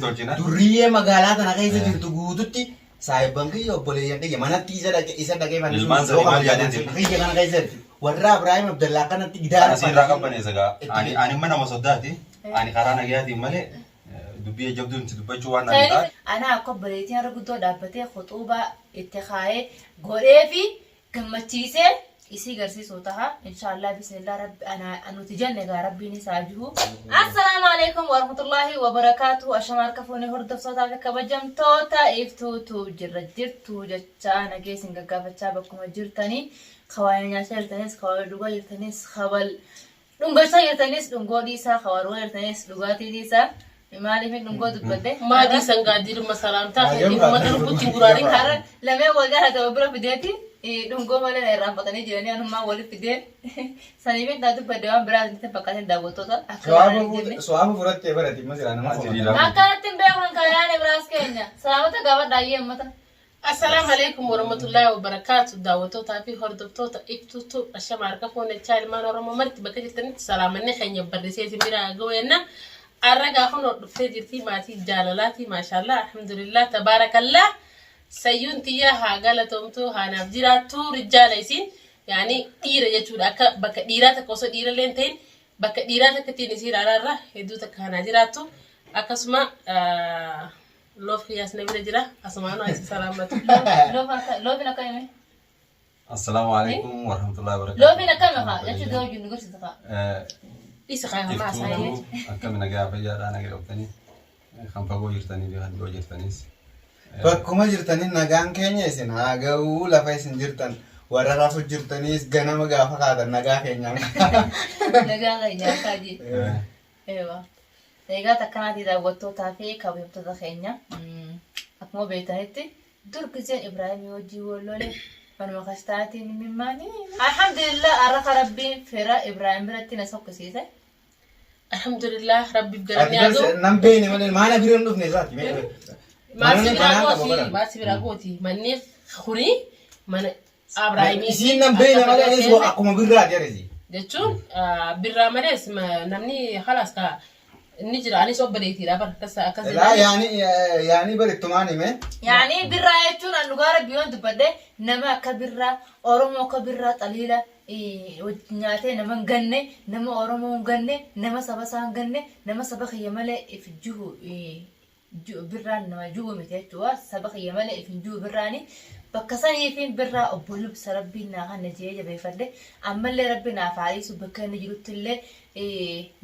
Tolchina. Durriyyee magaalaa tana keessa jirtu guututti saahibban kiyya obboleeyyan kiyya manatti isa dhaqee isa dhaqee fannisuun Ilmaan sadii maal yaadee kiyya kana keessatti warra Ibraahim Abdallaa kanatti gidaara Ana siirraa qabbaneessa gaa. Ani ani mana nama soddaati. Ani karaa nagayaatiin malee dubbii jabduu itti dubbachuu waan naan ta'a. Ana akka obboleettiin har'a guddoo dhaabbatee khuxuubaa itti kaayee godhee fi gammachiisee isii garsiisuu taha inshaallah bismillah rabbi ana nuti jenne gaa rabbiin isaa jihu. Assalaamu alaikum warahmatullahi wabarakaatu ashama harka fuunee hordoftootaa fi kabajamtoota iftuutu jirra jirtu jechaa nagee isin gaggaafachaa bakkuma jirtanii kawaayee nyaachaa jirtanis kawaayee dhugaa jirtanis kabal dhungachaa jirtanis dhungoo dhiisaa kawaa dhugaa jirtanis dhugaatii dhiisaa. Maaliif hin dhungoo dubbadde? Maatii sangaa dirma salaamtaa keetii uummata lubbutti hin guraarin. Har'a lameen wal jala ta'u bira fideeti dhungoo malee na irraanfatanii jiranii anummaa walitti fidee saniif hin dubbadde waan biraa itti fakkaateen daawwattoota akka waan hin jenne. Su'aama furattee barati amma silaa nama Asiriidha. Akkanatti hin beekan kaayaan biraas keenya. Salaamata gaafadha ayyee uummata. Assalaamu alaikum warahmatullahi wabarakaatu. Daawwattootaa fi hordoftoota ibtuutu ashama harka fuunechaa ilmaan Oromoo marti bakka jirtanitti salaamanni keenya barrisee isin bira ga'eenna. Arra gaafa nu dhuftee jirti maatii jaalalaati maashaallah alhamdulillah tabaarakallaa. Sayyuun tiyya haa galatoomtu haa naaf jiraattu rijaala isin yaani dhiira jechuudha akka bakka dhiiraa takka osoo dhiira illee hin ta'in bakka dhiiraa takka ittiin isiin araarra hedduu takka haa naa jiraattu akkasuma loof kiyyaas na bira jira asumaanuu asi salaammatu. Loofiin akka hime. Assalaamu alaikum warahmatullahi wabarakatuh. Loofiin akka hime kaa jechuun doo wajjin nu garsiisa kaa. Dhiisa kaa hamaa Iftuutu haasa'ee. akkami nagaa fayyaadhaa nagaa qabtanii kan fagoo jirtanii fi kan dhiyoo jirtaniis. Bakkuma jirtaniin nagaan keenya isin haa ga'uu lafa isin jirtan warra rafu jirtaniis ganama gaafa kaatan nagaa keenyaan. Nagaa keenya akka jee. Eewa. Egaa takkanaatii daawwattootaa fi kabajamtoota keenya akkuma beektanitti dur gizeen Ibraahimii wajjin wal lole manuma kastaatiin mimmaanii. Alhamdulillah har'a rabbiin fira Ibraahim biratti na sokkisiise. Alhamdulillah rabbiif galanni haa ga'u. Nan beekne malee maana bira hin dhufne isaati. Maal si biraa gooti? Maal si biraa gooti? Manni kuni mana Abrahaamii. Isiin nan beekne malee anis akkuma birraati arisi. Jechuun birraa malees namni halaas ka inni jira anis obboleettiidha bar akkas akkas Laa yaani yaani barittumaan hime. Yaani birraa jechuun an dhugaa rabbii yoon dubbadhe nama akka birraa Oromoo akka birraa xaliila nyaatee nama hin ganne nama Oromoo hin ganne nama saba isaa hin ganne nama saba kiyya malee if jihu birraan nama ju'u miti jechuudha. Saba kiyya malee if hin ju'u birraani. Bakka saniifin birraa obbo Lubsa rabbiin naa kanna je'ee jabeeffadhe. Ammallee rabbi naaf haa dhiisu bakka inni jirutti illee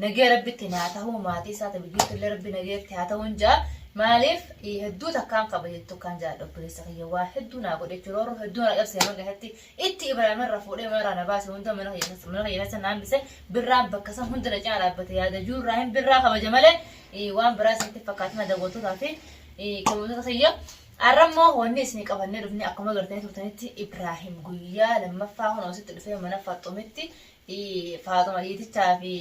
nagee rabbitti naa tahuu maatii isaa tabi jirutti illee rabbi nageetti haa ta'uun ja'a. Maaliif hedduu takkaan qaba jettu kan jaadha obboleessa kiyya waa hedduu naa godhe jechuudha. Roorroo hedduu naa cabse mana keessatti itti Ibraahim irra fuudhee mana irraa na baase hunda mana kiyya keessa na hambise birraan bakka san hunda na cinaa dhaabbate yaada jiru Ibraahim birraa kabaja malee waan biraa isinitti fakkaatina daawwattootaa fi kabajamtoota kiyya. Har'a immoo wanni isin qabannee dhufne akkuma gartanii turtanitti Ibraahim guyyaa lammaffaa kun asitti dhufee mana Faaxumitti Faaxuma dhiitichaa fi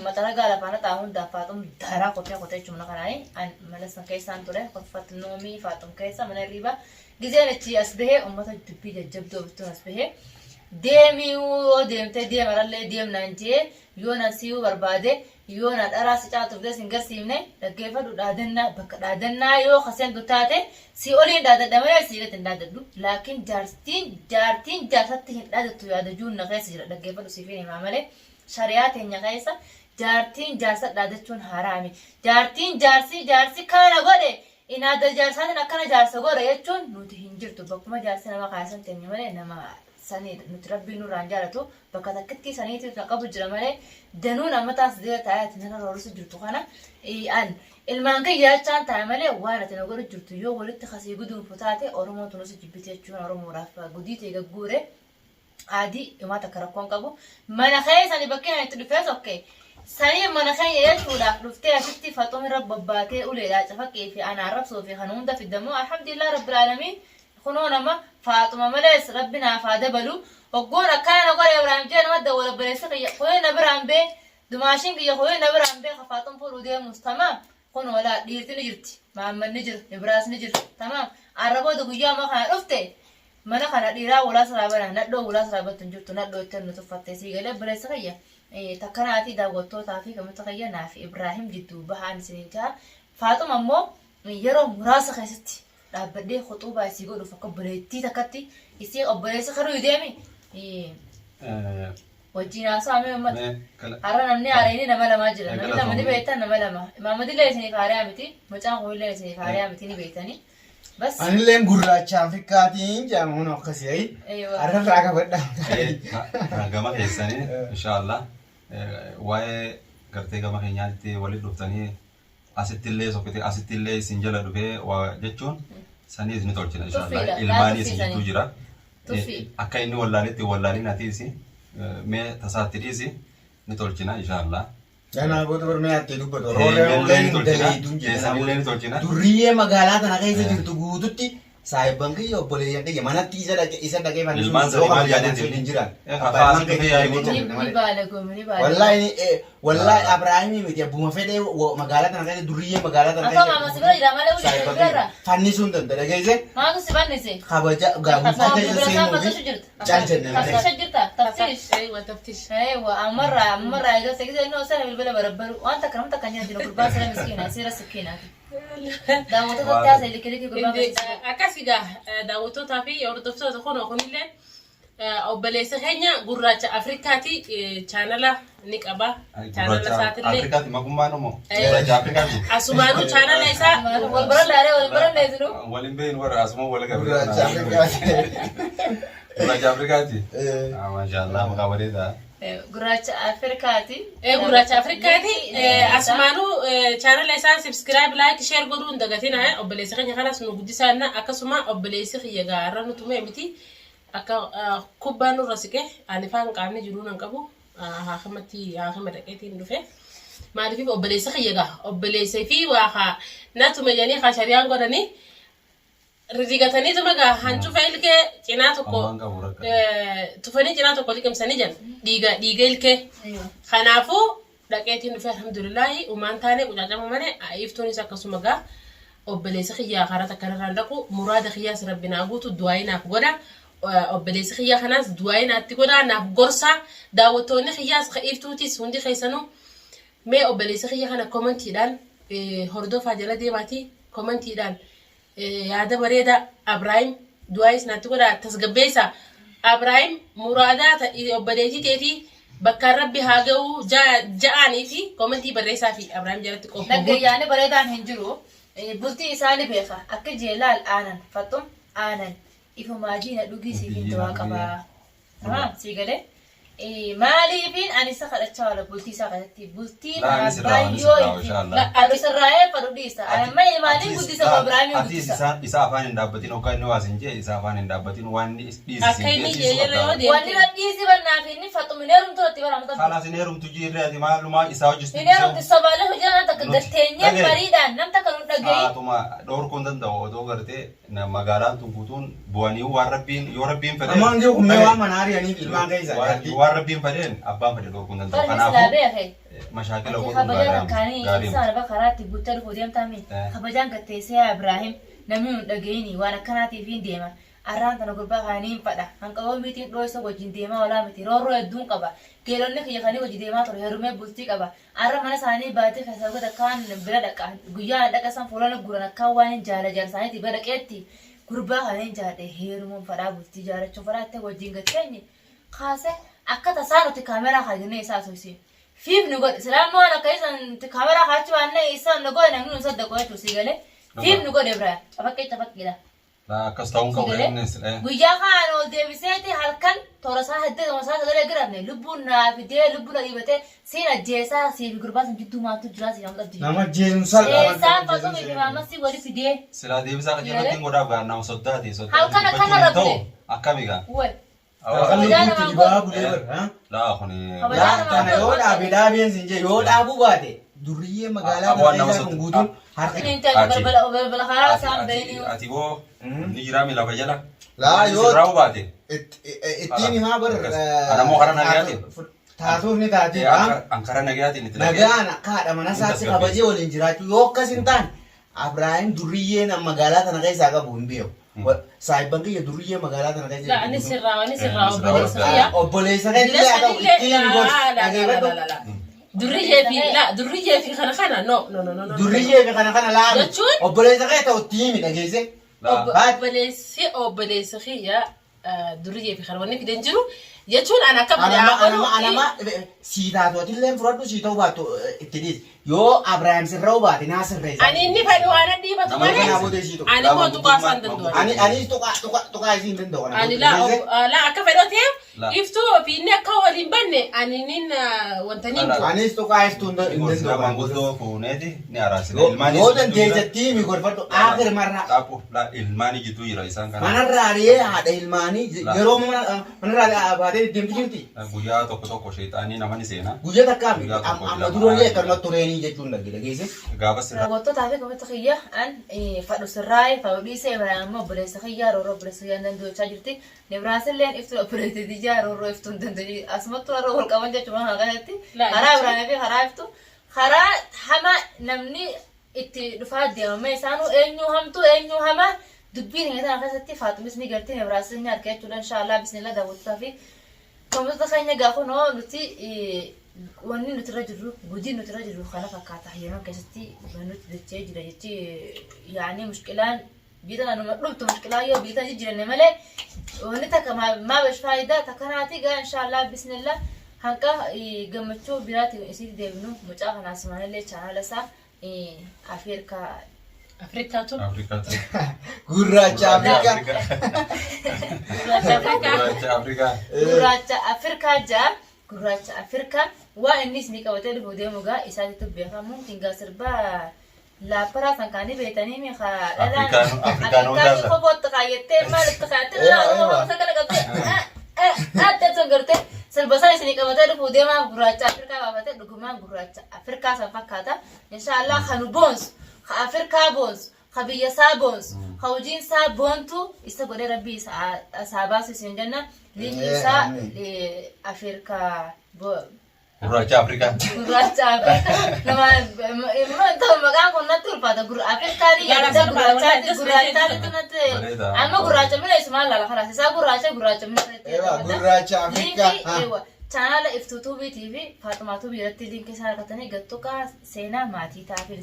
maxaragaa lafaan haxaa hundaaf Faaxum daaraa kotee kotee jechuun mana kanaani mana san keessaan ture fatnoomii Faaxum keessa mana hirriibaa gizeen achi as bahee uummata dubbii jajjabduu ofittuun as bahee deemii yoo deemtee deemarallee deemnaan jee yoo na si'uu barbaade Yoo na dharaa si caaltu fidee sin garsiifne dhaggeeffadhu dhaadannaa bakka dhaadannaa yoo ka seentu taate si oliin dhaadadha malee sii gadi hin dhaadadhu laakiin jaartiin jaartiin jaarsatti hin dhaadattu yaada juun na keessa jira dhaggeeffadhu siifin himaa malee shari'aa teenya keessa jaartiin jaarsa dhaadachuun haraami jaartiin jaarsi jaarsi kana na godhe inaada jaarsaatiin akkana jaarsa godhe jechuun nuti hin jirtu bakkuma jaarsi nama kaasan teenya malee nama sanii nuti rabbiin nurraa hin jaalatu bakka takkittii saniitu na qabu jira malee danuun amma taas jira taa'ee ati narra roorrisu jirtu kana an ilmaan kiyya jechaan taa'e malee waan ati na godhu jirtu yoo walitti kasii guduunfu taate Oromoon tun si jibbite jechuun Oromoodhaaf gudii ta'e gagguure adii himaa takka rakkoon qabu mana keessani bakkee ani itti dhufee sokke sanii mana keenya jechuudhaaf dhuftee asitti faxuun irra bobbaatee uleedhaa cafaqii fi ana arrabsoo fi kan hunda fiddamoo alhamdulillah rabbil aalamiin Kunoo nama Faaxuma malees rabbi naaf haa dabalu. Hogguun akkana na godhe Ibraahim jee nama dawwala obboleessi kiyya kuni na biraan bee dumaashiin kiyya kuni na biraan bee ka Faaxum fuudhuu deemus tamaam kunoo laa dhiirti ni jirti Mahammad ni jira Ibraas ni jira tamaam arra booda guyyaa ammaa kana dhufte mana kana dhiiraa wulaa siraa bana nadhoo wulaa siraa battu hin jirtu nadhoo itti nu tuffatte sii galee obboleessi kiyya takkanaatii daawwattootaa fi gamtoota kiyya naaf Ibraahim jidduu bahaan isiniin jaha. Faaxuma ammoo yeroo muraasa keessatti dhaabbadhee khuxuubaa isii godhuuf akka obboleettii takkatti isii obboleessa karuu deemi wajjin haasa'a mee uummata. Har'a namni haareenii nama lamaa jira. Namni lama ni beektan nama lama. Imaammadillee isiniif haariyaa miti. Mucaan kunillee isiniif haariyaa miti ni beektanii. Bas. Anilleen gurraacha Afrikaatiin jedhamu kun akkasii ayi. Eeywa. Har'a irraa qabadha. Gama keessanii inshaallah waa'ee gartee gama keenyaatti walitti dhuftanii asitti illee sokkite asitti illee isin jala dhufee waa jechuun saniis ni tolchina inshaallah. Tuffiidha. Ilmaanii isin Tuffii jidduu jira. Tuffii. Akka inni wallaaletti wallaalin atiisi mee tasaatti dhiisi ni tolchina inshaallah. Ganaa booda barmee hattee dubbatu. Keenyallee ni tolchina. Daleeduun Keessanillee ni tolchina. Durriyyee magaalaa tana keessa jirtu guututti saahibban kiyya obboleeyyan kiyya manatti isa dhaqee isa dhaqee fannisuun Ilmaan yoo sadii maal kabajaan yaadeeti? sun hin jiran. Afaan Abbaan dhufee kiyya yaa'ii hin godhu. jiran Ni malee. baala goome ni baala. Wallahi wallahi Abrahaamii miti abbuma fedhee magaalaa tana keessa durriyyee magaalaa tana Akka maama si bira jira malee wuli saahibban bira kiyya irra. fannisuun danda'a dhageesse Maatu si fannise. kabaja gaagumsaa Maama keessa bira isaa seenuu fattashu fi jirta. cal jenne malee. Fattasha jirta. Taftish. Aywa taftish. Eewa ammarraa ammarraa egaa segisee inni osoo bilbila barabbaru waan takka namni takka nyaatu jiru gurbaa sira miskiina sira sikkiinaati. Daawwattoota taasise likki gurbaa barsiisa. Akkas egaa daawwattootaa fi hordoftoota kun kunillee obboleessa keenya gurraacha Afrikaati chaanala ni qaba. Chaanala isaatillee Afrikaati maqummaan immoo gurraacha Afrikaati. asumaanuu chaanala isaa Wal baran laalee wal baran leesinu. Waliin beeyin warra asuma wal gabe. Gurraacha Afrikaati. Gurraacha Afrikaati. Maashaallah maqaa bareedaa. Gurraacha Afrikaati. Gurraacha Afrikaati asumaanuu chaanala isaa subscribe like share godhuu hin dagatina obboleessa keenya kanas nu guddisaanna akkasuma obboleessi kiyya gaarra nu tumee miti akka kubbaan nurra siqe ani faan qaamni jiruu nan qabu haakimatti haakima dhaqeetiin dhufe. Maaliif obboleessa kiyya gaa obboleessa fi waa haa na tume jedhanii haa shariyaan godhanii rigataniituma gaa hancufa ilkee cinaa tokko Ammaan qabu rakka. tufanii cinaa tokko liqimsanii jiran dhiiga dhiiga ilkee. Kanaafuu dhaqeetiin dhufe alhamdulillaahi umaan taane qucaacama malee iftuunis akkasuma gaa obboleessa kiyyaa karaa takka irraan dhaqu muraada kiyyaas rabbi naa guutu du'aayi naaf godha. Obboleessi kiyyaa kanaas du'aayi naatti godha naaf gorsa daawwattoonni kiyyaas iftuutis hundi keessanuu mee obboleessa kiyya kana komantiidhaan hordofaa jala deemaati komantiidhaan yaada bareedaa Abraahim du'aayis naatti godha tasgabbeessa Abraahim muraadaa obboleettii teetii bakkaan rabbi haa ga'u ja'aaniiti komantii barreessaa fi Abraahim jalatti qophoo. Nagayyaani bareedaan hin jiru. Bultii isaa ni beeka. Akka jeelaal aanan faxum aanan ifumaa jiina dhugii siif hin du'aa qabaa. Tamam sii galee. Maaliifin ani isa kadhachaa oola bultii isaa keessatti bultii Laa kana ani sirraa ani baay'oo sirraa itti inshaallah. ani sirraa'ee fadhu dhiisa. Ani amma ilmaanii guddisa koo Ibraahimiin Atiis guddisa. isa isa afaan hin dhaabbatin hoggaa inni waa sin jee isa afaan hin dhaabbatin waan inni dhiisi Akka sin jee inni dhiisuu jee qabda. yoo Wanni na dhiisi bannaaf inni faxum hin heerumtu irratti bara qabdi. Kalaas hin heerumtu jiirree ati maalumaa isaa hojjestu Hin heerumtu sobaalee hojii nama takka Nuti- gatteenyee dhagaye. mariidhaan nam takka nu dhagayi. Haatuma dhorkuu hin danda'u otoo gartee magaalaan tun guutuun bu'anii waan rabbiin yoo rabbiin fedheen. Ammaan jiru kun mee waan mana ari'aniif ilmaan keessa Waan waan rabbiin fedheen abbaan fedhe dhorkuu hin danda'u. Barni silaa Kanaafuu beeke. mashaakila Ati godhuun kabajaa gaarii takkaanii gaarii ibsaa arba karaatti guuttee dhufuu deemtaa mi? Eh. Kabajaan gatteessee yaa Ibraahim namni nu dhagayini waan akkanaatiif hin deema. Arraan tana gurbaa kana niin fadha. Hanqaboo miitiin dhooysa wajjin deemaa olaa miti. Roorroo hedduun qaba. Geelonni kiyya kanii wajji deemaa ture heerumee bultii qaba. Arra mana isaanii baatii keessa wagga takkaan bira dhaqa. Guyyaa an dhaqa san fuulana guuran akkaan waan hin jaala jaala isaaniitii bira dhaqeetti gurbaa kana hin jaaladhe heerumuun fadhaa bultii jaalachuun fadhaa itti wajjin gatteenye kaase akka tasaa nuti kaameraa kaajannee isaa soysiin. Fiif nu godhe silaa immoo waan akka isan nuti kaameraa kaachuu baannee isaan nu godhe namni nu saddaqu jechuun sii galee fiif nu godhe biraa cafaqqee cafaqqiidha. Laa akkas ta'uun qabu Sagalee? inni silaa. Guyyaa kaan ol deebiseeti halkan toora isaa hedduu toora isaa sagalee giramne lubbuun naa fidee lubbuun na dhiibatee siin ajjeesaa siif gurbaa sun jidduu maaltu jiraa siif amma dhabdi. Nama jeesuun salphaa. Eessaan faxumii fi maamasii wali fidee. Silaa deebisaa qajeelatti godhaaf gaa nama soddaati soddaati Halkan akkana dubbachuun hin ta'u rabne. akkami gaa. Wal. Halkan Kabajaa lubbuutti namaan dibaa godhu. bulee bara. Laa kuni. Kabajaa Laa namaan tana yoo godhu. dhaabe dhaabeen sin jee yoo dhaabuu baate durriyyee magaalaa Aboo kana nama keessaa kun sodda- guutuun harka. Inni ta'e balbala balbala karaa isaan bahanii. Ati boo ni jiraami lafa jala. Laa yoo Sirraa hubaate. ittiin himaa bar. Ana immoo karaa nagayaatiin. Taatuuf ni taati. Ankara nagayaatiin itti dhaqee. Nagaan akka haadha mana isaatti kabajee waliin jiraachuu yoo akkas hin taane Abrahaam durriyyeen magaalaa tana keessaa qabu hin beeku. Saahibban kiyya durriyyee magaalaa tana keessa La ani sirraa ani sirraa Sirraa obboleessa kiyya. Obboleessa keenya Bila haa ta'u sanillee ittiin gorsi laa laa laa dhageeffadhu. laa laa. Durriyyee fi laa durriyyee fi kana kana no no no no no. Durriyyee fi kana kana laami. Jechuun? Obboleessa kee ta'u itti himi dhageesse. Laa. Obboleessi obboleessa kiyya durriyyee fi kana wanni fidan jiru jechuun an akka Anama anama anama sii taatu atillee fudhadhu sii ta'uu baattu itti dhiisi. Yoo Abrahaam sirra baate naa sirreessa. Ani inni fedhu waan dhiibatu Nama malee kanaa booda ishii tuqa. ani koo tuqaa isaan danda'u. Ani anis tuqaa tuqaa tuqaa isii hin danda'u. kana Ani booda laa dhageesse. laa akka fedhoo ta'eef Laa. iftuu fi inni akka waliin banne ani nin wanta nin Laa. Anis tuqaa iftuu hin Gorsina danda'u. manguddoo fuuneeti ni araasina. Yoo Ilmaanii yoo jidduu jira. dandeessetti himi gorfadhu aakhir marraa. Dhaabbu laa ilmaanii jidduu jira isaan kana. Manarraa ari'ee haadha ilmaanii yeroo manarraa baatee deemtu jirti. Guyyaa tokko tokko sheexaanii nama ni seena. Guyyaa takkaa miti. Guyyaa tokko Amma lama. durallee akkanumatti tureenii jechuun dhagge dhageesse. Gaafa sirraa Raawwattootaa fi qabata kiyya an fadhu sirraa'ee fadhu dhiisee Ibrahim ammoo obboleessa kiyya roorroo obboleessa kiyya hin danda'u jirti. Nibraasilleen iftuu obboleettii tiyya roorroo iftuu hin danda'u. Asumattuu har'a wal qaban jechuudha kana kanatti. Laa, Karaa jechuun- Ibrahim fi karaa iftuu karaa hama namni itti dhufaa deemame isaanuu eenyu hamtuu eenyu hama dubbiin hin tana keessatti Faaxumis ni galti Nibraasis ni arga jechuudha inshaallah bismillah daawwattootaa fi Wantoota keenya gaafa noo nuti wanni nuti irra jirru gudiin nuti irra jirru kana fakkaata yeroo keessatti nuti dachee jira jechi yaani mushkilaan biyya tana numa dhumtu mushkilaa yoo biyya tana jijjiiranne malee wanni takka maa besh faayidaa takkanaati gaa inshaallah bismillah hanqa gammachuu biraatti isitti deebinu mucaa kanaa simaanillee chaanaala isaa Afrikaa Afrikaatu. Afrikaatu. Gurraacha Afrikaa. Gurraacha Afrikaa. Gurraacha Afrikaa. Gurraacha Afrikaa ja'a. Gurraacha Afrikaa waan inni isinii qabatee dhufu deemu gaa isaatitu beekamu kingaa sirbaa laapparaa san kaanii beetanii mi haa dhalaan Afrikaanota Afrikaanii san. kopootti kaayyattee maal itti kaayattee Ewa, dhalaa ewa. Oromoo kana qabdee adda sun gartee sirba san isinii qabatee dhufu deemaa gurraacha Afrikaa baafatee dhugumaan gurraacha Afrikaa san fakkaata. Inshaallah kan nu boonsu ka Afrikaa boonsu ka biyya isaa boonsu ka hojiin isaa boontu isa godhee rabbii isaa baasu isin jenna. Linkii isaa Amiin. Afrikaa Gurraacha Afrikaa. gurraacha Afrikaa nama ta'u maqaan kun natti ulfaata Afrikaa ni yaadata gurraachaatti gurraachaatti natti Bareeda. amma gurraacha mina isumaan laala kalaas isaa gurraacha gurraacha mina Ewa, gurraacha Afrikaa. Linkii ewa chaanaala iftuu tuubiitii fi Faaxumaa tuubii irratti linkii isaa argatanii gattuqaa seenaa maatii taafil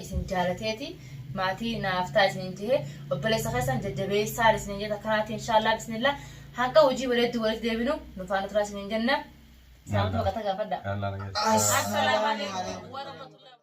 isin jaalateeti maatii naaf ta'a isin jehee obboleessa keessan jajjabeessaa isin jedha kanaatiin inshaallah bismillah hanqa hojii bareedduu walitti deebinu nu faana turaa isin jenna. Saamtu maqaa gaafadha. Yallaa nageessa. Assalaamu alaikum warahmatullahi.